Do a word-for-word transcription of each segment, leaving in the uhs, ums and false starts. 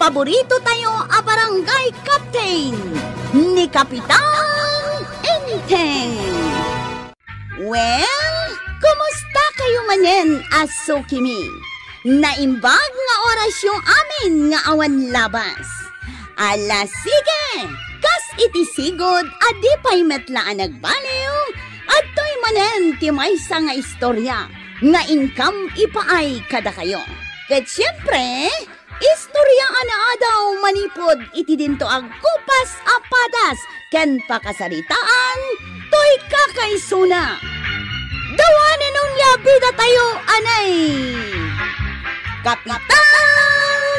paborito tayo a barangay captain, ni Kapitan Enteng. Well, kumusta kayo manen a sukimi? Naimbag nga orasyo amin nga awan labas. Ala, sige! Kas iti sigud a di pay met la a nagbaliw, adtoy manen ti maysa nga istorya nga inkam ipaay kadakayo. Ket siempre, istorya a naadaw manipud iti dinto agkupas a padas ken pakasaritaan toy kakaisuna. Dawanen onia bidatayo, anay! Kapitan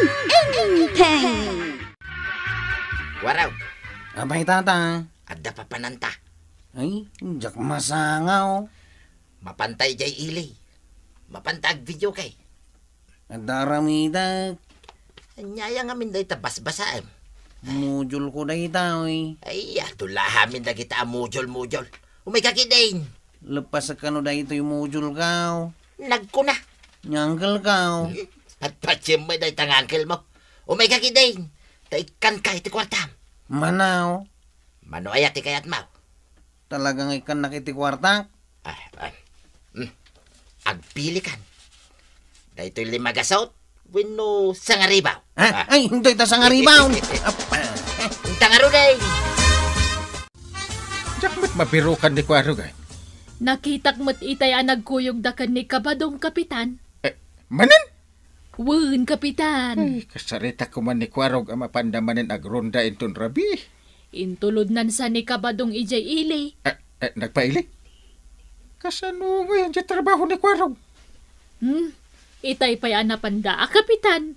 Enteng! Waraw. Apay, tata? Adda papananta. Ay, diak masangaw. Mapanta idiay ili. Mapanta agvideoke. Adda aramidek. Ania ngamin dayta basbasaem? Module ko dayta, oy. Ay, ato la amin dagita a module-module. Umayka ketdin. Leppasek kano daytoy module ko. Nagkuna. Ni uncle ko. Patpatiem met dayta nga uncle mo. Umayka ketdin. Ta ikkanka iti kuartam. Mano? Mano aya ti kayatmo? Talaga nga ikkannak iti kuartak? Ah, ah. Hmm. Agpilikan. Daytoy lima gasut wenno sangaribaw? Ah? Ay, dayta sangaribaw. Ap-, ah. Inta ngarud, eh. Diak met mabirukan ni Kuarog, eh. Nakitak met itay a nagkuyogda ken ni Kabadong, Kapitan. Eh, manen? Wen, Kapitan. Ay, kasaritak koma ni Kuarog a mapanda manen agronda inton rabii. Intulod nansan ni Kabadong idiay ili. Ah, eh, nagpaili? Kasano ngayen ti trabaho ni Kuarog? Hmm, itay pay a napanda a, Kapitan.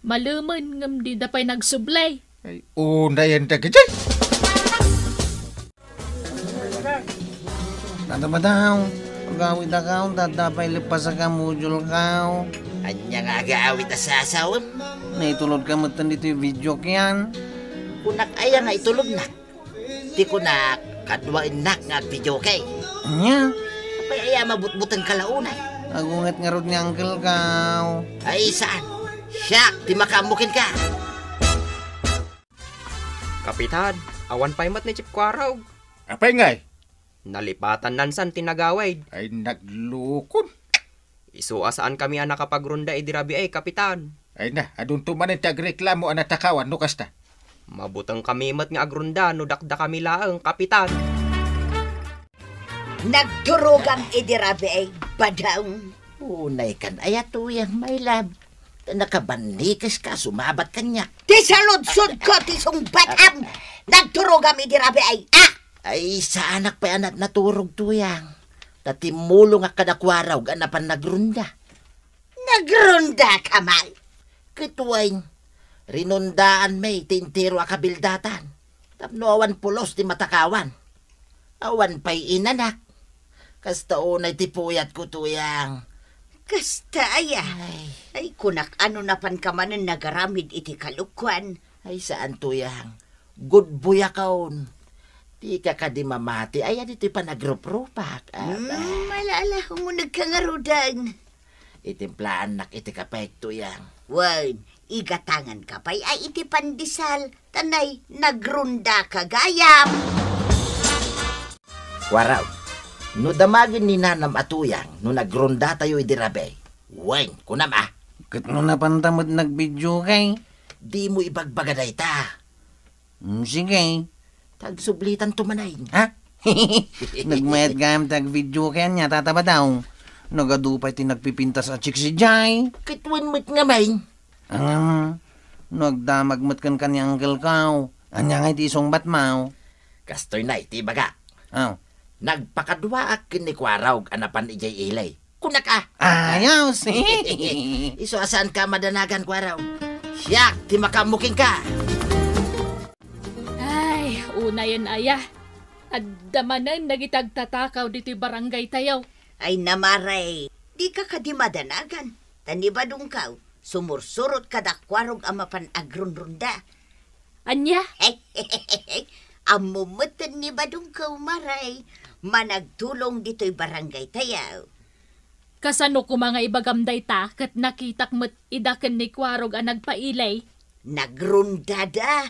Malemen ngem dida pay nagsublay. Ay, unayen dagiti. Tata Badong, agawidakon, ta adda pay leppasek a module ko. Ania nga agaawid a sasawem? Naitulodka metten ditoy videok yan. Kunak aya nga itulodnak? Ti kunak, kaduaennak nga agvideoke. Ania? Apay aya a mabutbutengka la unay? Agunget ngarud ni uncle ko. Ay, saan? Siak ti makaammo kenka. Kapitan, awan pay met ni Chief Kuarog. Apay ngay? Nalipatan nansan ti nagawid. Ay, naglukon. Isu a saankami a nakapagronda idi rabii, Kapitan. Ay na, adunto manen ti agreklamo a natakawan no kasta. Mabutengkami met nga agronda no dakdakami laeng, Kapitan. Nagturogam idi rabii, Badong. Unaykan aya, Tuyang, my love. Ta nakabannikes ka, sumabat kaniak. Ti saludsodko ti sungbatam. Nagturogam idi rabii, ah! Ay, saanak pay a nat-, naturog, Tuyang. Ta timmulongak kada Kuarog a napan nagronda. Nagrondaka man? Ket wen, rinondaan mi ti entero a kabildatan. Tapno awan pulos ti matakawan. Awan pay inanak. Kasta unay ti puyatko, Tuyang. Kasta aya? Ay. Ay, kunak, ano napanka manen nagaramid iti kalokuan? Ay, saan, Tuyang. Good boy-akon. Dika kadi mamati aya ditoy panagruprupak. Aba. Hmm, ala, ala, umunegka ngaruden. Itimplaannak iti kape, Tuyang. Wen, igatanganka pay a iti pandesal, ta nay, nagrondaka gayam. Kuarog, no damagen ni nanam a Tuyang no nagrondatayo idi rabii, wen, kunam a. Ket no napanta met nagvideoke? Dimo ibagbaga dayta. Mm, sige. Ta agsublitanto manen. Ha? Nagmayat gayam ti agvideoke ania, Tata Badong. Nagadu pay ti nagpipintas a chicks idiay. Ket wen met ngamin. Ngem, no agdamag met kenka ni uncle ko, ania ngay ti isungbatmo? Kastoy nay ti ibagak. Aw. Nagpakaduaak ken ni Kuarog a napan idiay ili. Kunak a. Ayos. Isu a saanka a madanagan, Kuarog. Siak ti makaammo kenka. Ay, unayen aya. Adda manen dagiti agtatakaw ditoy barangaytayo. Ay, Mare, dika kadi madanagan. Ta ni Badongko, sumursurot kada Kuarog a mapan agronronda. Ania? Ammom metten ni Badongko, Mare, managtulong ditoy barangaytayo. Kasano koma nga ibagam dayta ket nakitak met ida ken ni Kuarog a nagpaili? Nagrondada.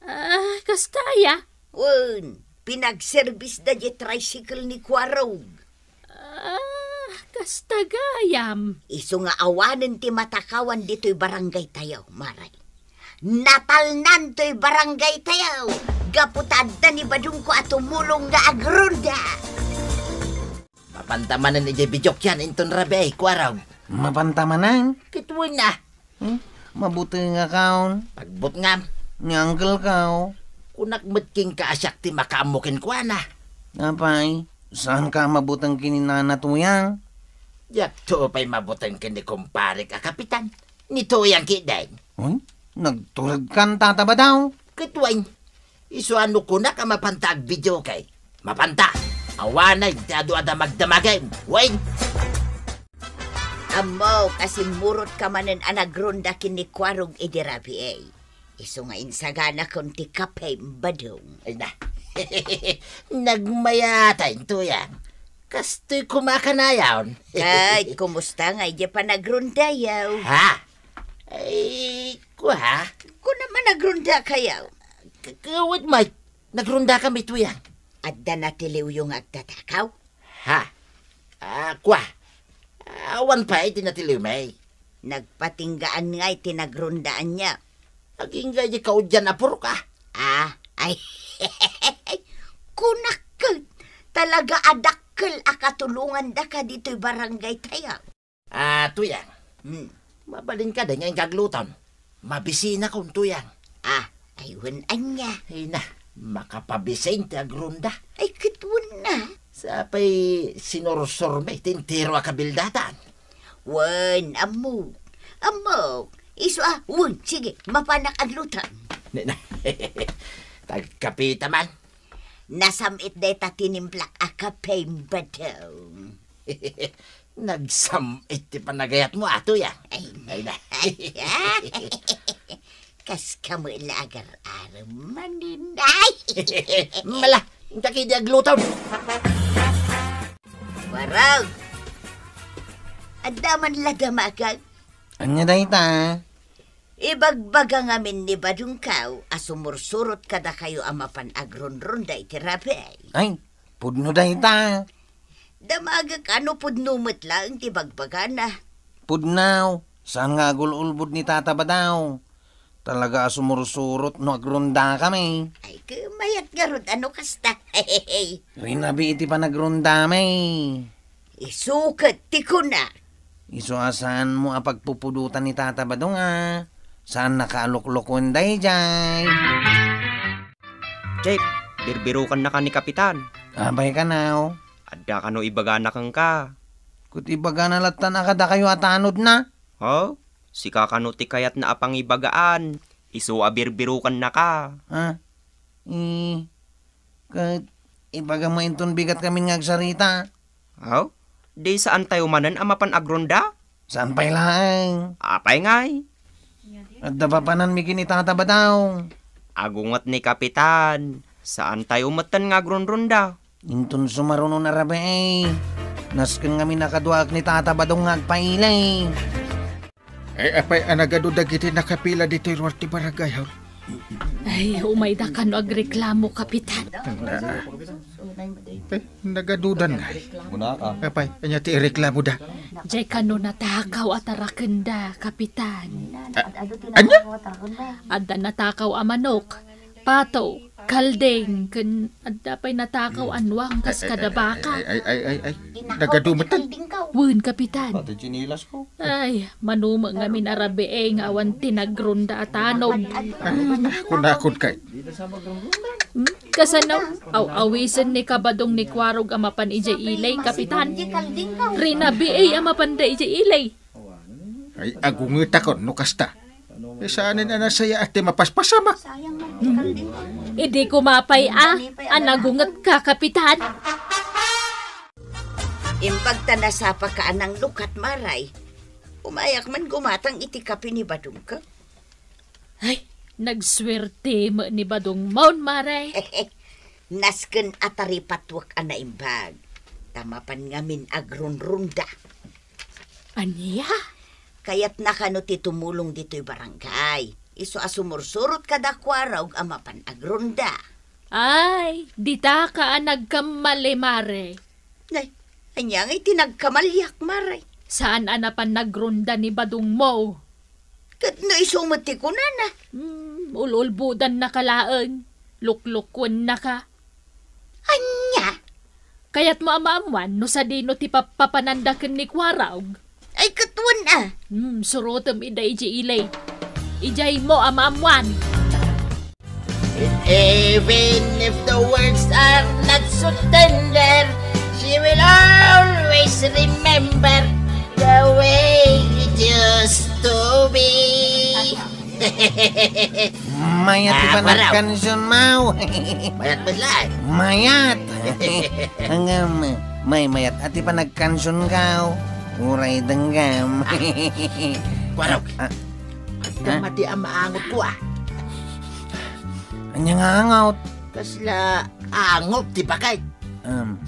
Ah, kasta aya? Wen, pinagserbisda diay tricycle ni Kuarog. Ah, kasta gayam. Isu nga awanen ti matakawan ditoy barangaytayo, Maray. Natalnan toy barangaytayo, gapu ta adda ni badongko a tumulong nga agronda. Mapanta manen idiay bidiokyan inton rabii, Kuarog. Mapanta manen? Ket wen a. Hmm? Mabutengakon. Pagbutngam. Ni uncle ko. Kunak met kenka a siak ti makaammo kenkuana. Apay, saanka a mabuteng ken ni Nana Tuyang? Diakto pay mabuteng ken ni kumparek a kapitan. Ni Tuyang ketdin. Uy, nagturedkan, Tata Badong. Ket wen, isu a no kunak a mapanta agbidiokay. Mapanta. Awanen ti adu a damagdamagem. Wen. Ammok a simmurotka manen a nagronda ken ni Kuarog idi rabii. Isu nga insaganakon ti kapem, Badong. Ay na. Nagmayat a, Tuyang. Kastoy koma kanayon. Ket, kumusta ngay diay panagrondayo? Ha? Ay, kua? Kunam a nagrondakayo. K-, kawet met, nagrondakami, Tuyang. Adda natiliwyo nga agtatakaw? Ha? Ah, kua? Awan pay ti natiliwmi. Nagpatinggaan ngay ti nagrondaanyo. Agingga di kaudian a purok, ah. Ah, ay. Kunak ket, talaga a dakkel a katulongandaka ditoy barangaytayo. Ah, Tuyang. Hmm. Mabalin kadi nga inka agluton. Mabisinakon, Tuyang. Ah, ay wen ania. Ay na, makapabisin ti agronda. Ay, ket wen a. Sapay sinursurmi ti entero a kabildatan. Wen, ammok. Ammok. Isu a, wen, sige, mapanak agluton. Ni na. Tagkapita man. Nasam-it dayta tinimplak a kapem, Badong. Nagsam-it ti panagayatmo, Tuyang. Ay, ay na. Ay, ah. Kas kamo la agar-arem manen. Ay! Mala, inka ketdi agluton. Warag! Adda man la damagak. Ania dayta? Ibagbaga ngamin ni badongko a sumursurot kadakayo a mapan agronronda iti rabii. Ay, pudno dayta. Damagek a no pudno met laeng ti bagbagana. Pudno, saan nga agul-ulbod ni Tata Badong. Talaga a sumursurot no agrondakami. Ay, ket mayat ngarud a no kasta. Rinabii ti panagrondami. Isu ket ti kuna. Isu a saanmo a pagpupudotan ni Tata Badong a saannaka a luklokoen daydiay. Jake, birbirokannaka ni Kapitan. Apay kano? Adda kano ibagana kenka. Ket ibagana lattan a kadakayo a tanodna? Ha? Sika kano ti kayatna a pangibagaan? Isu a birbirokannaka. Ha? Eh, ket ibagam nga inton bigat kamin nga agsarita. Aw, di saantayo manen a mapan agronda? Saan pay laeng? Apay ngay? Adda papananmi ken ni Tata Badong. Agunget ni Kapitan, saantayo metten nga agronronda. Inton sumaruno a rabii, nasken ngamin a kaduaek ni Tata Badong nga agpaili. Ay, apay a nagadu dagiti nakapila ditoy ruar ti barangay hall? Ay, umayda kano agreklamo, Kapitan. Ay, nagadudan ngay. Apay, ania ti ireklamoda? Diay kano natakaw a tarakenda, Kapitan. A-, ania? Adda natakaw a manok, pato, kalding, ken adda pay natakaw a nuang kas kada baka. Ay, ay, ay, ay, ay. Nagadu metten. Wen, Kapitan. Pati tsinelas ko. Ay, mano met ngamin a rabii nga awan ti nagronda a tanod. Ay, naku, naku, kay. Hmm? Kasano? Aw-awisen ni Kabadong ni Kuarog a mapan idiay ili, Kapitan. Rinabii a mapanda idiay ili. Ay, agungetakon no kasta. Eh, saanen a nasayaat ti mapaspasamak. Idi koma pay a, a nagungetka, Kapitan. Imbag ta nasapaka a nanglukat, Maray, umayak man gumatang iti kape ni Badongko. Ay, nagsuerte met ni Badongmon, Maray. Nasken a taripatwek a naimbag. Ta mapan ngamin agronronda. Ania? Kayatna kano ti tumulong ditoy barangay. Isu a sumursurot kada Kuarog a mapan agrunda. Ay, ditaka a nagkamali, Mare. Nay, ania ngay ti nagkamaliak, Mare? Saan a napan nagrunda ni Badongmo? Ket no isu met ti kunana? Hmm, ul-ulbodannaka laeng. Luklukuennaka. Ania? Kayatmo a maammuan no sadino ti pappapananda ken ni Kuarog? Ay, ket wen a. Hmm, surotem ida idiay ili. Idiaymo a maammuan. Even if the words are not so tender, she will always remember the way it used to be. Mayat ti Ah, Kuarog. Panagkansion, maw. Mayat met laeng. Mayat. Ngem, maymayat a ti panagkansion, kaw. Uray denggem. Kuarog. Ah. Adda Ah? madi a maangot ko, ah. Ania nga angot? Kasla angot ti bakay. Um.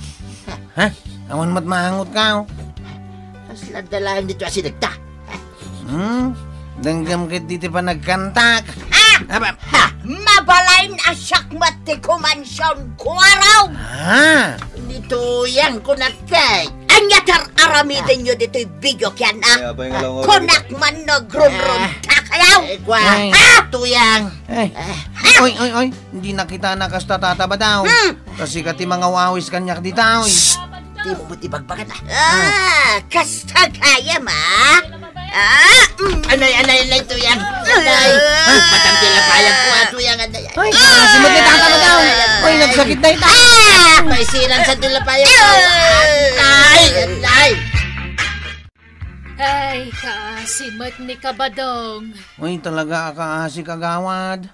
Ha? Awan met maangot, kaw. Kasla adda laeng ditoy a sinegta. Hmm? Denggem ketdi ti panagkantak. Ah! Aba. Ha! Mabalin a siak met ti kumansion, Kuarog! Ah! Ni Tuyang kunak kay. Ania ti ar-aramidenyo ditoy video ken, ah? Ay, abay nga lang, Kunak man no grungrunta kayo! Ay, Kuarog. Ay. Ah! Tuyang. Ay. Ah! Oy, oy, oy. Dina kita na kasta, Tata Badong. Hmm. Kasika ti mangawawis kaniak dita, oy. Shh! Dimo met ibagbaga, ah. Ah, kasta gayam, ah. Ah, mm. Anay, anay, anay, Tuyang. Anay. Ah. Matang ti lapayag ko, ah, Tuyang, anay. Ay, ah, si Mati Tata Badong. Ay, ay, ay. Oy, nagsakit na ita. Ah! May siran sa ti lapayag ko. Ay! Ay, anay. Ay, kaasi met ni Kabadong. Uy, talaga a kaasi, kagawad.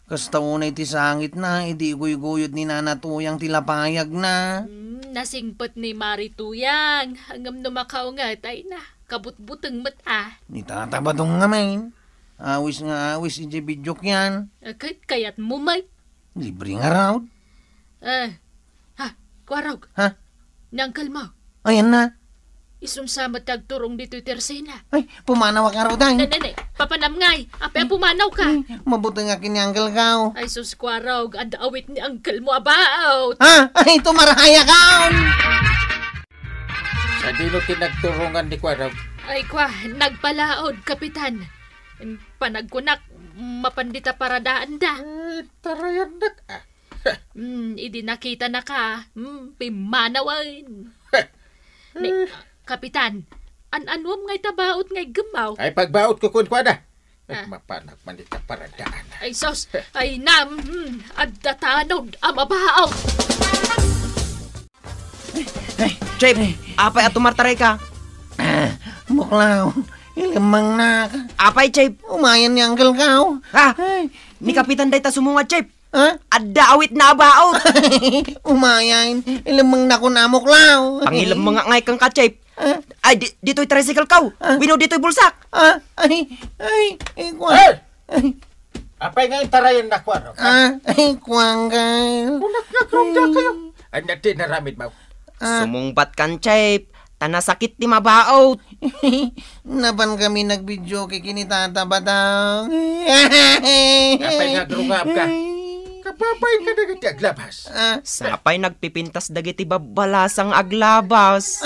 Kasta unay ti sangitna, idi iguyguyod ni Nana Tuyang ti lapayagna. Hmm, nasingpet ni Mari Tuyang. Ngem no makaunget, ay na, kabutbuteng met a. Ni Tata Badong ngamin. Awis nga awis iti bidiok yan. Ket kayatmo met. Libre nga raw. Eh, ha, Kuarog. Ha? Ni uncle mo. Ayan na. Isun sa met ti agturong ditoy tersena. Ay, pumanawak nga raw, day. Ne, ne, ne, papanam ngay. Apay a pumanaw ka? Ay, mabuteng akin ni uncle ka, oh. Ay, sus, Kuarog, adda awit ni uncle mo a baot. Ha? Ay, tumarayak ka, oh. Sadino ti nagturongan ni Kuarog? Ay, kwa, nagpalaod, Kapitan. Panagkunak, mapan dita paradaanda. Eh, tarayannak, ah. Hmm, idi nakitanaka, hmm, pimmanawen. Ne, Kapitan, an-anuam ngay ta baot nga iggemmaw? Ay, pagbaot ko kenkuana. Ah. Mapanak man ita paradaanna. Ay, sus! Ay, nam, hmm, adda tanod a mabaot! Ay, Chip, ay. Apay a tumartaray ka? Ah, Muklaw, ilemmengnak. Apay, Chip? Umayan ni Uncle Kaw. Ha? Ay. Ni Kapitan dayta sumungad, Chip. Ha? Adda awitna a baot. Umayan, ilemmengnak kun a, Muklaw. Pangilemmengak ngay kenka, Chip. Ha? Ay, di, ditoy tricycle kaw. Ha? Wenno ditoy bulsak. Ha? Ay, ay, ay, kwa. Hey! Ay. Apay nga intarayan na, Kuarog, ha? Ah, ay, kuwanggal. Kunak nga, kunak kayo. Ania ti naramid mo? Ah. Sumungbat kan, Chip, ta nasakit ti mabaot. Napan kami nagbidiyoke ken ni Tata Badong. Apay nga agrungam ka? Kababain ka dagiti aglabas. Ah. Sapay nagpipintas dagiti babbalasang aglabas.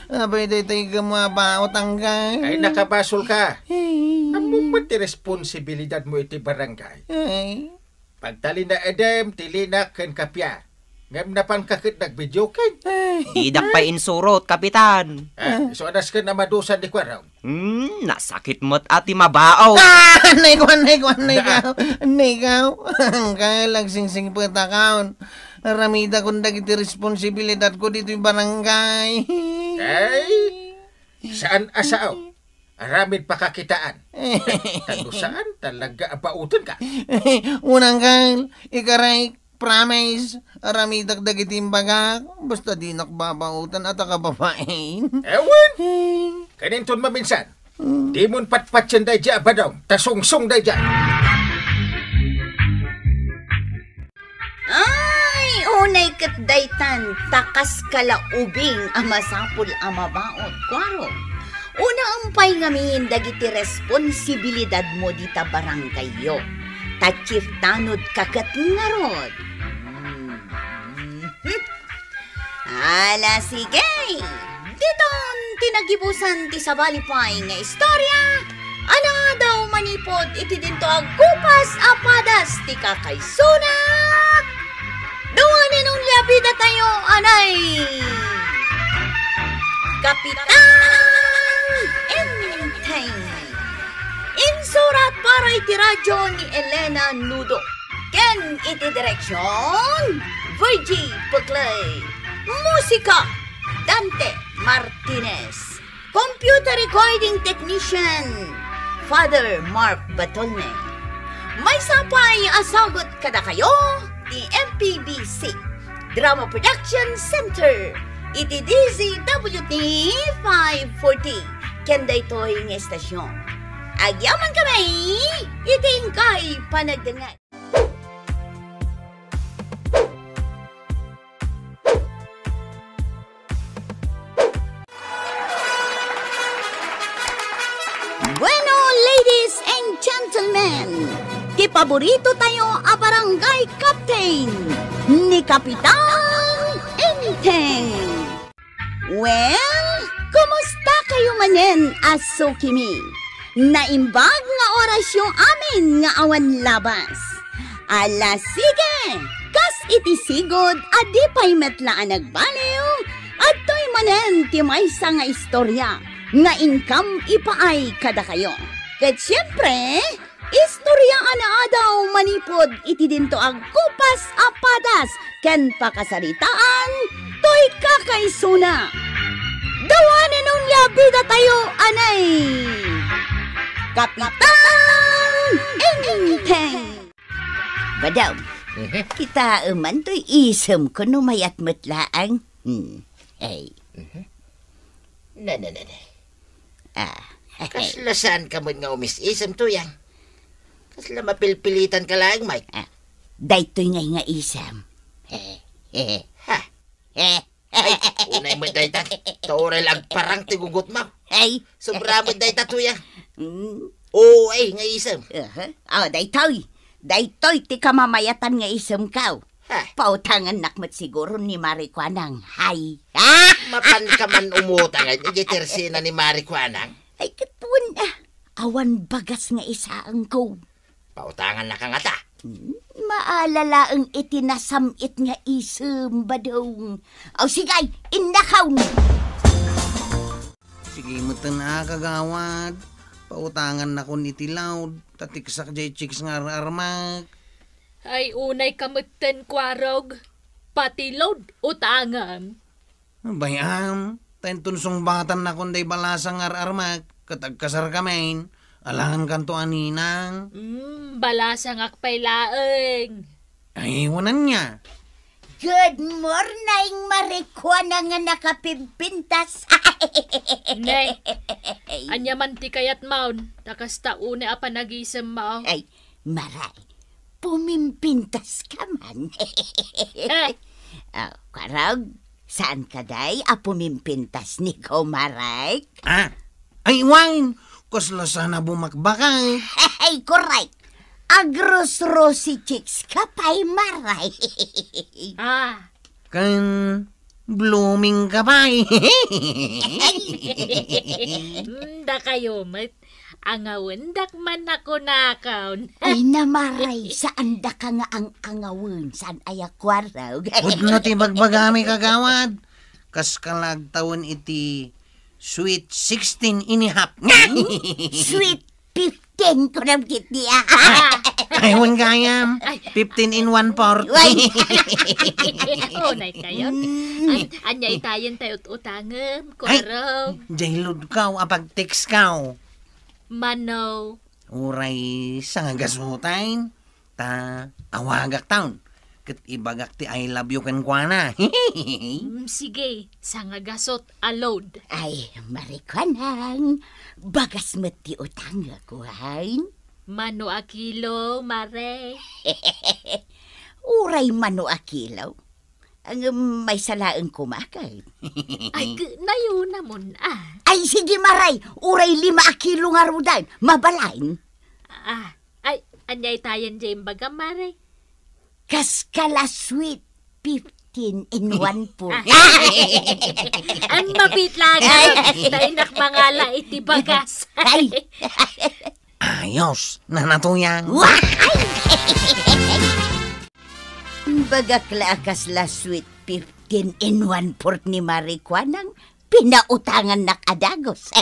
Apay daytoy iggemmo a baot, Uncle? Ay, nakabasol ka. Ammom met ti responsibilidadmo iti barangay. Ay. Pagtalinaedem ti linak ken kappia. Ngem napanka ket nagbidiyoke. Ay. Didak pay insurot, Kapitan. Ah, isu a nasken a madusa ni Kuarog. Hmm, nasakit met a ti mabaot. Ah, nay kuan, nay kuan, nay Na. Kaw. Nay Kaw. Uncle, agsingsingpet a kaon. Aramidakon dagiti responsibilidadko ditoy barangay. Ay, saan a sao. Aramid pakakitaan. Tano saan, talaga a baoten ka. Unang Uncle, ikarik, promise, aramidak dagiti imbagak, basta dinak babaotan a ta kababain. Ewan! Kaninton maminsan, Hmm. Dimon patpatien daydiay a Badong, ta sungsong daydiay. Ay, unay ket daytan, ta kas kalaubing a masapul a mabaot, Kuarog. Unaem pay ngamin dagiti responsibilidadmo dita barangayyo, ta chiftanodka ket ngarud. Hmm. Ala, sige! Diton ti nagibusan ti sabali pay nga istorya a naadaw manipud iti dinto agkupas a padas ti kakaisuna. Duanen unya bidatayo, anay! Kapitan Enteng. Insurat para iti radyo ni Elena Nudo. Ken iti direksyon, Virgie Puclay. Musika, Dante Martinez. Computer recording technician, Father Mark Batolme. Maysa pay a sagut kadakayo ti M P B C Drama Production Center iti D Z W T five forty ken daytoy nga estasyon. Agyamankami iti inkay panagdengngeg. Bueno, ladies and gentlemen, ti paborito tayo a barangay captain, ni Kapitan Enteng. Well, kumusta kayo manen a sukimi? Naimbag nga orasyo amin nga awan labas. Ala, sige! Kas iti sigud a di pay met la a nagbaliw, adtoy manen ti maysa nga istorya nga inkam ipaay kadakayo. Ket siempre, istorya a naadaw manipud iti dinto agkupas a padas ken pakasaritaan toy kakaisuna. Dawanen unya bidatayo, anay! Kapitan Enteng! Badaw, Mhm. Kitaem man toy isemko no mayat met laeng. Hmm. Ay. Mhm. Ne, ne, ne, ne. Ah. Kasla saanka met nga umis-isem, Tuyang? Kasla mapilpilitanka laeng, Mike? Ah, daytoy ngay nga isem. Eh, eh. Ha? Eh. Ay, unay met dayta. Ta uray la agparang ti gugutmo. Ay. Sobra met dayta, Tuyang. Mm. Oo, ay, nga isem. Aha. Ah, daytoy. Daytoy ti kamamayatan nga isemko. Ha? Pautangannak met siguro ni Mari Kuanang. Hay. Ah! Mapanka man umutang idiay tersena ni Mari Kuanang? Ay, ket wen, ah, awan bagas nga isaengko. Pautangannaka ngata. Hmm, maala laeng iti nasam-it nga isem, Badong. Aw, sige, innakon. Sige metten a, kagawad. Pautangannakon iti load, ta tiksak jay chicks nga ar-armak. Ay, unayka metten, Kuarog. Pati load, utangam. Bay-am, ta inton sungbatannakon day balasang nga ar-armak, ket agkasarkamin, alangankanto a ninang. Mm, balasangak pay laeng. Ay, wen ania. Good morning, Mari Kuanang nga nakapimpintas. Ne, ania man ti kayatmon? Ta kasta unay a panagisemmo. Ay, Maray, pumimpintaska man. Eh. Oh, Kuarog, saan ka day a pumimpintas ni Kumarek? Ah, ay, wen, kasla saan a bumakbakay. Ay, correct. Agrusrusi chicks ka pay, Maray. Ah. Ken blooming ka pay. Mm, dakayo met. Angawendak man a kunakon. Ay, Maray, saandaka nga ang-angawen, saan aya, Kuarog? Pudno ti bagbagami, kagawad. Kas ka la agtawen iti sweet sixteen and a half. Hmm? Sweet fifteen, kunam ketdi, ah. Ay, wen gayam. Ay. Fifteen and one fourth. Way. Unay kayo. Mm. Ay, ania itayen tayo ut-utangem, Kuarog? Jay loadko a pag-textko. Mano? Uray sangagasutaen, ta awagakton, ket ibagak ti I love you kenkuana. Mm, sige, sangagasut a load. Ay, Mari Kuanang, bagas met ti utangek, wen. Mano a kilo, Mare? Uray mano a kilo. Ngem maysa laeng koma ket. Ay, k-, nayunamon, ah. Ay, sige, Maray, uray lima a kilo ngaruden, mabalin. Ah, ay, ania itayen diay imbagam, Maray? Kas kala sweet fifteen in one fourth. Ay, mapit lang, ah. Ta innak mangala iti bagas. Ay. Ayos, Nana Tuyang. Wa-, ay! Bagak la a kasla sweet fifteen in one fourth ni Maray Kuanang, pinautangannak a dagus.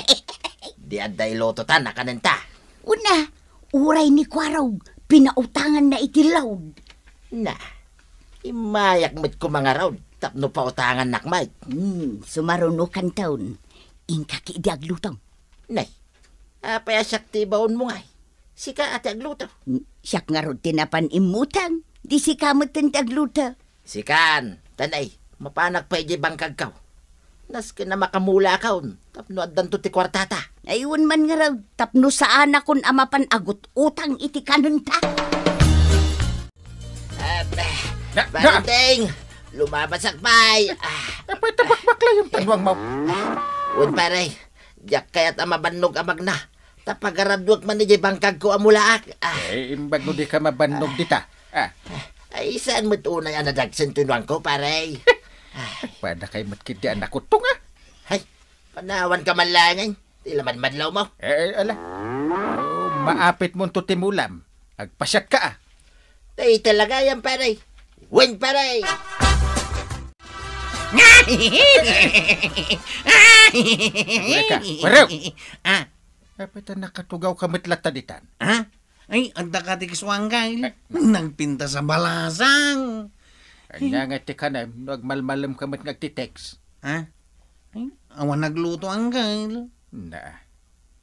Di adda iluto ta, nakanenta. Una, uray ni Kuarog, pinautanganna iti load. Na, immayak met koma ngarud, tapno pautangannak met. Hmm, sumarunokanton. Inka ketdi agluto. Nay, apay a siak ti ibaonmo ngay? Sika a ti agluto. Hmm, siak ngarud ti napan immutang. Di sika met ti agluto. Sikan, ta nay, mapanak pay idiay bangkagko. Nasken a makamulaakon, tapno addanto ti kuartata. Ay, wen man ngarud, tapno saanakon a mapan agut-utang iti kanenta. Ah, Na, na! Barendeng, lumabasak pay. Ah. Apay ta bakbaklayen ti nuangmo? Wen, pare, diak kayat a mabannog a magna. Ta pagaraduek man idiay bangkagko a mulaak. Ah. Eh, imbag no dika mabannog dita. Ah. Ay, saan met unay a nadagsen ti nuangko, pare? Ay. Pada kay met ketdi a nakutong, ah. Ay, panawanka man laeng, ay. Ti la madmadlawmo. Eh, eh, ala. Oh, maapitmonto ti mulam. Agpasiatka, ah. Tay talaga yan, pare. Wen, pare. Wen ka, Warok. Ah. Apay ta nakatugawka met latta ditan. Ha? Ay, adda ka ti kiso, Angkel. Eh. Nagpintas a balasang. Ania nga ti kanem no agmalmalemka met nga agti-text? Ha? Ay, awan nagluto, Angkel. Na.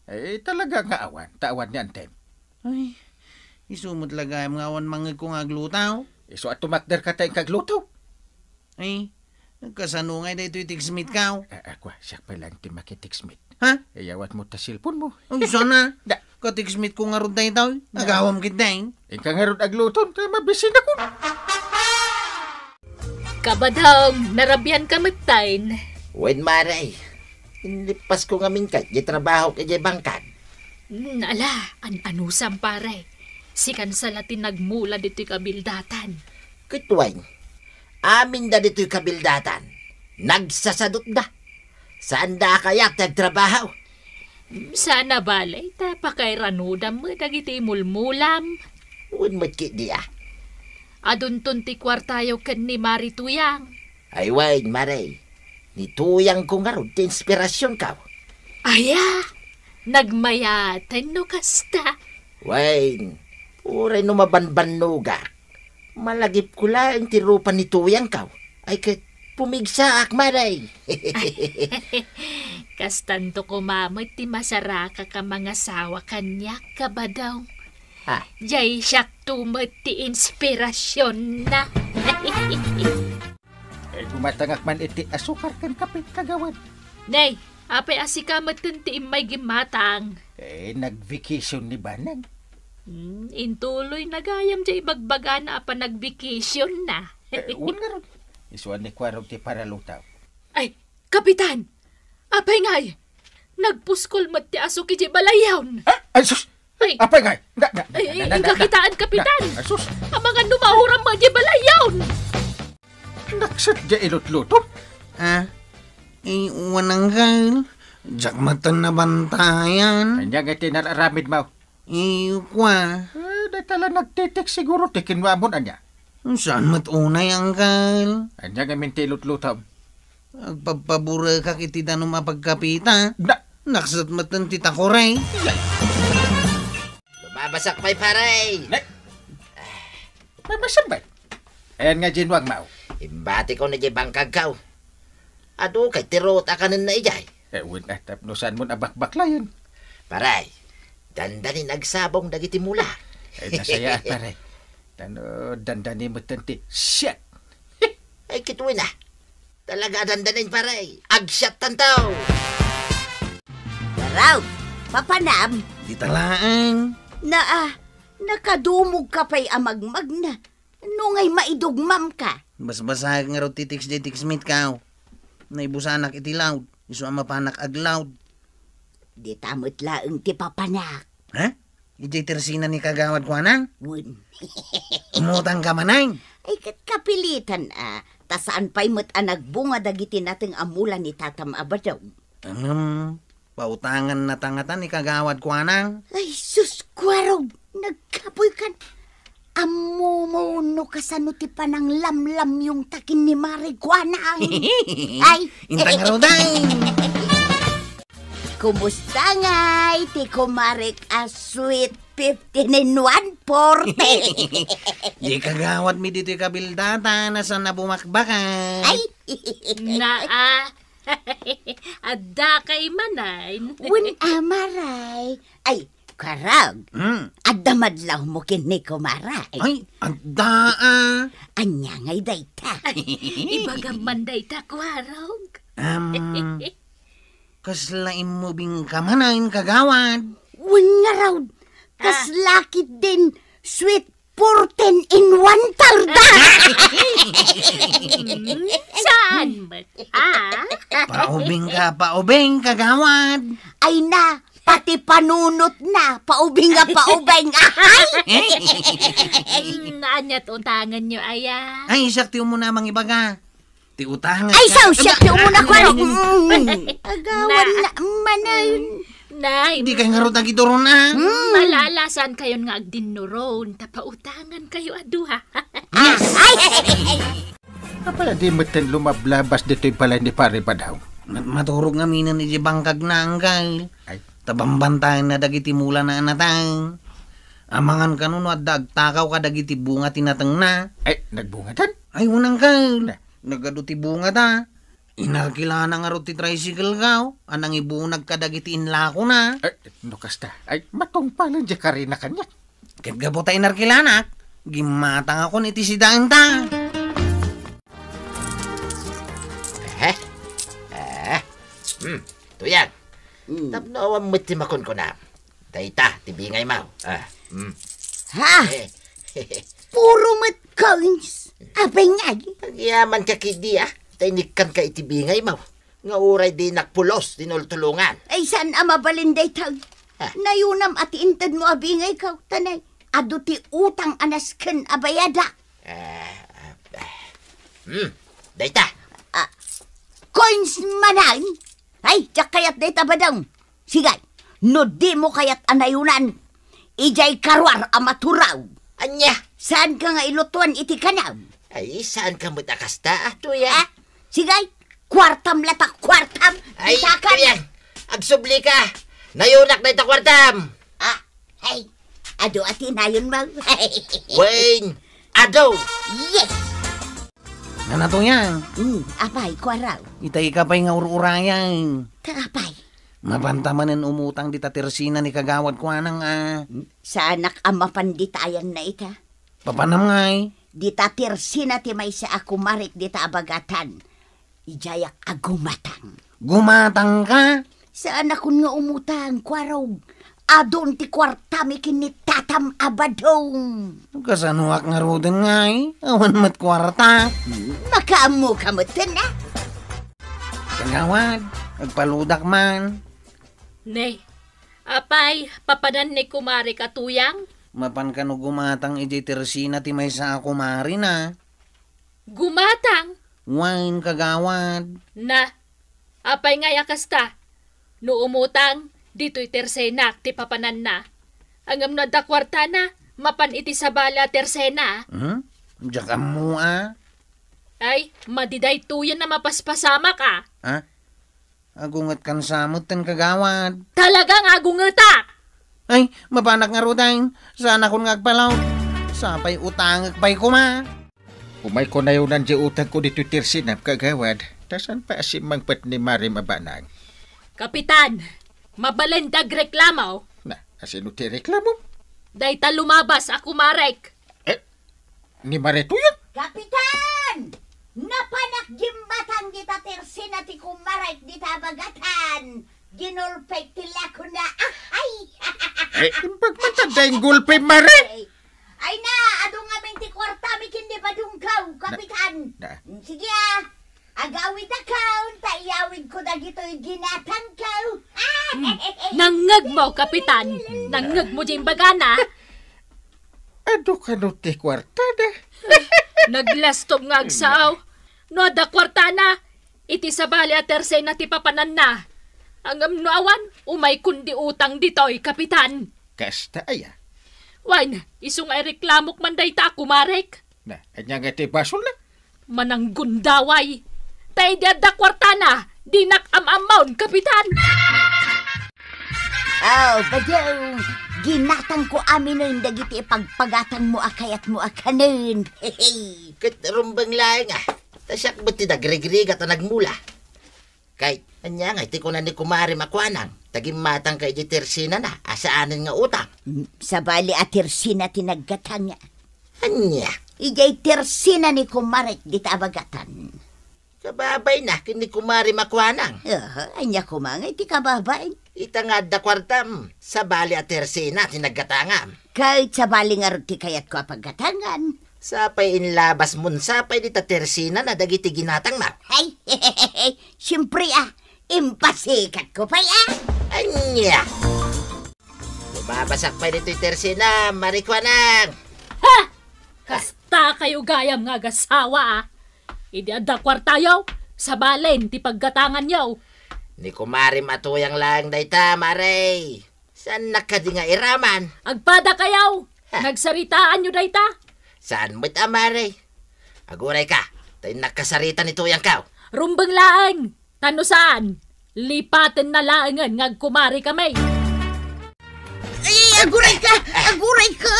Eh, talaga nga awan. Ta awan ni Antem. Ay, isu met la gayam nga awan mangngegko nga agluto. Isu a tumakderka ta inka agluto. Ay, kasano ngay daytoy text meet ko? Ah, ah, kua, siak pay laeng ti makitext meet. Ha? Iyawatmo ta cellphone mo. Ay, sana. Da. Ka-text meet ko ngarud daytoy. Da. Agawam ketdi. Inka ngarud agluto, ta mabisinakon. Kabadong, narabianka metten. Wen, Maray. Inlippasko ngamin kadi ti trabahok idiay bangkag. Hmm, ala, an-anusam, pare. Sikan sa la ti nagmula ditoy kabildatan. Ket wen, aminda ditoy kabildatan, nagsasadutda. Saanda a kayat ti agtrabaho. Saan a bale, ta pakairanudam met dagiti mulmulam. Wen met ketdi, a. Adunton ti kuartayo ken ni Mari Tuyang. Ay, wen, Mari. Ni Tuyangko ngarud ti inspirasionko. Aya, nagmayaten no kasta. Wen, uray no mabanbannogak, malagipko laeng ti rupa ni Tuyangko. Ay ket, pumigsaak, Mari. Kastanto koma met ti masarakak a mangasawa kaniak, Kabadong. Ha? Diay siakto met ti inspirasionna. Eh, gumatangak man iti asukar ken kape, kagawad. Nay, apay a sika metten ti immay gimmatang? Eh, nag-vacation ni Banang. Hmm, intuloy na gayam diay ibagbagana a panag-vacation na. Eh, wen ngarud. Isuan ni Kuarog ti paralutaw. Ay, Kapitan! Apay ngay? Nagpuskol met ti asuk idiay balayyon. Ah, ay, sus! Ay. Apay ngay? Na, na, na, Ay, na, na, inka na, kitaan, Kapitan. Na, ay, sus! Amangan no mauram met idiay balayyon. Naksat diay ilutlutom? Ah, eh, wen, Angkel. Diak metten nabantayan. Ania nga ti nararamidmo? Eh, kua. Eh, dayta la nagtitext siguro ti kinuamon, ania? Saan met unay, Angkel? Ania ngamin ti ilutlutom? Agpabpaburekak iti danum a pagkapita. Na- Naksat metten ti takore. Lumabasak pay, pare. Ne- May masambay. Ayan nga, Jinwang Mao. Imbatiko na di bangkagkaw. Adu kay ti ruot a kanenna idiay. Eh, wen, ah, tapno saan mon a bakbaklayen? Paray, dandanin agsabong dagiti mula. Eh, nasayaat, paray. Tano, dandani met ti siat. Ay, kituen, ah. Talaga a dandanin, paray. Agsiattanto. Daraw, papanam? Dita laeng. Naa, nakadumogka pay a magmagna. No ngay maidugmamka. Basbasaek ngarud ti text diay textmate ko. Naibusanak iti loud. Isu a mapanak ag-loud. Dita met laeng ti papanak. Ha? Idiay tersena ni Kagawad Kuanang? Wen. Umutangka manen? Ay, ket kapilitan a. Ta saan pay met a nagbunga dagiti nateng a mula ni Tatam a Badong. Ngem, pautangannata ngata ni Kagawad Kuanang? Ay, sus, Kuarog, nagkapoykan. Ammomo no kasano ti pananglamlamyongta ken ni Mare Kuanang. Ay. Inta ngarud, ay. Kumusta ngay ti kumarek a sweet fifteen in one forty? Di kagawad mi ditoy kabildatan a saan a bumakbakan. Ay! Naa, adda kay manen. Wen a, Mare. Ay, Kuarog. Hmm. Adda madlawmo ken ni Kumare. Ay, adda, ah. Ania ngay dayta? Ibagam man dayta, Kuarog. Am, kasla immubingka manen, kagawad? Wen ngarud, kasla ketdin sweet fourteen in one tarda. Saan met? Ah? Paubingka, paubing, kagawad. Ay na, pati panunotna, paubing a paubing. Ay! Mm, ania't utanganyo, aya? Ay, siak ti umuna mangibaga. Ti utang. Ay, saw, siak ti umuna, Kuarog. Mm. Agawan na, manen. Nay. Di kay ngarud agituron, ah. Mm. Malala, saankayon nga agdinnuron, ta pautangankayo a dua. Ah, ay! Apay a di metten lumablabas ditoy balay ni Pare Badong? Mat-, maturog ngamin idiay bangkagna, anggal. Ay. Ta bambantayanna dagiti mulana a nateng. Amangan kano no adda agtakaw kadagiti bunga ti natengna. Ay, nagbungadan? Ay, wen, anggal. Na. Nagadu ti bungada. Inarkilana ngarud ti tricycle ko, a nangibunag kadagiti inlakona. Ay, no kasta, ay, matungpalen diay karina kaniak. Ket gapu ta inarkilanak, gimmatangakon iti sidaenta. Eh? Eh? Hmm, Tuyang. Hmm. Tapno awan met ti makunkuna. Dayta ti bingaymo. Ah, hmm. Ha? Eh. Puro met coins. Apay ngay? Agyamanka ketdi, ah. Ta inikkanka iti bingaymo. Nga uray dinak pulos tinultulongan. Ay, saan a mabalin dayta? Ah. Nayunam a ti intedmo a bingayko, ta nay, adu ti utang a nasken a bayadak. Ah, ah, ah. Hmm, dayta. Ah, coins manen? Ay, diak kayat dayta, Badong. Sige, no dimo kayat a nayunan, idiay karuar a maturaw. Ania? Saanka nga ilutuan iti kanam? Ay, saanka met a kasta, ah, Tuyang? Ah, sige, kuartam latta, kuartam. Ay, Tuyang, agsublika. Nayunak dayta kuartam. Ah, ay, adu a ti nayunmo. Wen, adu. Yes. Nana, Tuyang. Hmm, apay, Kuarog? Itay ka pay nga ur-urayan. Ta apay? Mapanta manen umutang dita tersena ni Kagawad Kuanang, ah. Saanak a mapan dita ayanna ita. Papanam ngay? Dita tersena ti maysa a kumarek dita a bagatan. Idiayak a gumatang. Gumatangka? Saanakon nga umutang, Kuarog. Adun ti kuartam ken ni Tatam a Badong. Kasanoak ngaruden ngay? Awan met kuarta. Makaammoka metten, a? Kagawad, agpaludak man. Ne, apay, papanan ni kumarek a Tuyang? Mapan kano gumatang idiay tersena ti maysa a kumarena? Gumatang? Wen, kagawad. Na, apay ngay a kasta? No umutang, ditoy tersenak ti papananna. Ngem no adda kuartana, mapan iti sabali a tersena. Hmm? Diak ammo, a. Ay, madi daytoyen a mapaspasamak, a. Ha? Agungetkan sa metten, kagawad. Talaga nga agungetak! Ay, mapanak ngaruden. Saanakon nga agpalaw. Sapay utangek pay koma. Umayko nayunan diay utangko ditoy tersenam, kagawad. Ta saan pay a simmangpet ni Marem a banag? Kapitan, mabalin ti agreklamo? Na, asino ti reklamo? Dayta lumabas a kumarek. Eh, ni Mare Tuyang? Kapitan! Napanak gimmatang dita tersena ti kumarek dita a bagatan. Ginulpek ti lakona. Ahay! Eh, imbag man ta dayta gulpi, Mare? Ay na, adu ngamin ti kuartam ken ni Badongko. Kapitan. Na. Sige, ah. Agawidakon, ta iyawidko dagitoy ginatangko. Hmm. Nangngegmo, Kapitan. Hmm. Nangngegmo diay imbagana. Adu kano ti kuartada? Naglastom nga agsao. No adda kuartana, iti sabali a tersena ti papananna. Ngem no awan, umaykon di utang ditoy, Kapitan. Kasta aya? Wen, isu nga ireklamok man dayta, kumarek. Na, ania nga ti basolna? Mananggundaway. Ta idi adda kuartana, dinak am-ammaon, Kapitan. Oh, badiw, ginatangko aminen dagiti ipagpagatangmo a kayatmo a kanen. Ket rumbeng laeng, ah. Ta siak met ti nagrigrigat a nagmula. Kay, ania ngay ti kuna ni kumarem a kuanang, ta gimmatangka idiay tersenana a saanen nga utang? Mm, sabali a tersena ti naggatang. Ania? Idiay tersena ni kumarek dita a bagatan. Kababaina ken ni kumarem a kuanang. Aha, ania koma ngay ti kababain? Ita nga adda kuartam, sabali a tersena ti naggatangam. Ket sabali ngarud ti kayatko a paggatangan. Sapay inlabasmon, sapay dita tersenana dagiti ginatangna. Ay, siempre, ah, impasikatko pay, ah. Ania? Bumabasak pay ditoy tersena, Mari Kuanang. Ha! Kasta kayo gayam nga agasawa, ah. Idi adda kuartayo, sabalen ti paggatanganyo. Ni kumarem a Tuyang laeng dayta, Mari. Saannak kadi nga iraman? Agpada kayo! Ha? Nagsaritaanyo dayta? Saan met a, Mari? Agurayka, ta innak kasarita ni Tuyangko. Rumbeng laeng, ta no saan, lipatenna laengen nga agkumari kami. Ay, agurayka! Agurayka!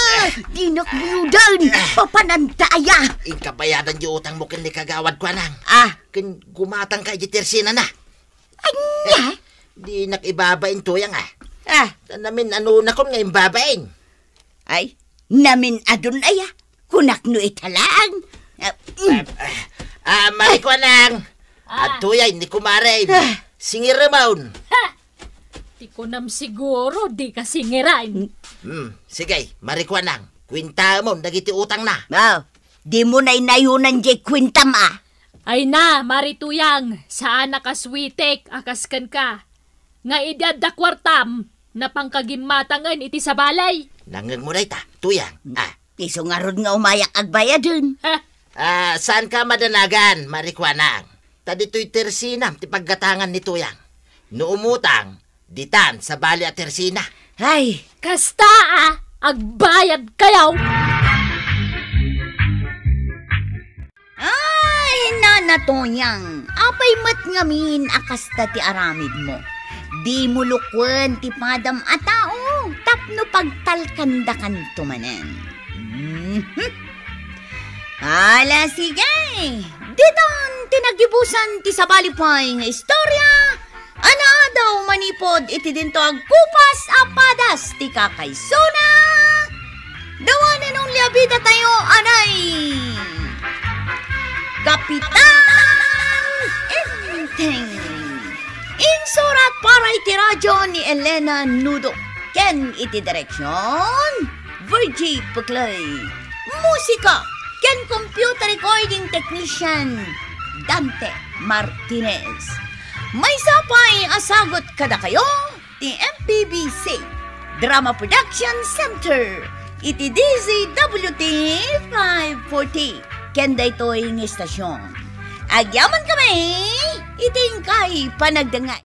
Dinak buyudan! Papananta aya! Inka bayadan di utangmo ken ni Kagawad Kuanang. Ah. Ken gumatangka iti tersenana. Ania? Dinak ibabain, Tuyang, ah. Ah. Ta namin-anonakon nga imbabain. Ay, namin-adon aya. Kunak no ita laeng. Ah, mm. Ah, ah, Mari Kuanang. Ah. Adtoy ni kumarem. Ah. Singiramon. Ha! Ti kunam siguro, dika singiran. Hmm, sige, Mari Kuanang. Kuentamon dagiti utangna. Ah, dimo naynayunan diay kuentam, ah. Ay na, Mari Tuyang, saanak a suitek a kas kenka. Nga idi adda kuartam, napangka gimmatangen iti sabali. Nangngegmo dayta, Tuyang. Ah. Isu ngarud nga umayak agbayaden. Ha? Ah, saanka madanagan, Mari Kuanang. Ta ditoy tersenam ti paggatangan ni Tuyang. No umutang, ditan, sabali a tersena. Ay, kasta, ah, agbayad kayo. Ay, Nana Tuyang, apay met ngamin a kasta ti aramidmo? Dimo lukuen ti padam a tao tapno pagtalkandakanto manen. Mhm. Ala, sige. Ditan ti nagibusan ti sabali pay nga istorya a naadaw manipud iti dinto agkupas a padas ti kakaysona. The one and only a bida tayo, anay Kapitan Enteng. Insurat para iti radyo ni Elena Nudo. Ken iti direksyon, Virgie Puclay. Musika ken computer recording technician, Dante Martinez. Maysa pay a sagut kadakayo ti M P B C Drama Production Center iti D Z W T five forty. Ken daytoy nga istasyon, agyaman kami iti inkay panagdengngeg.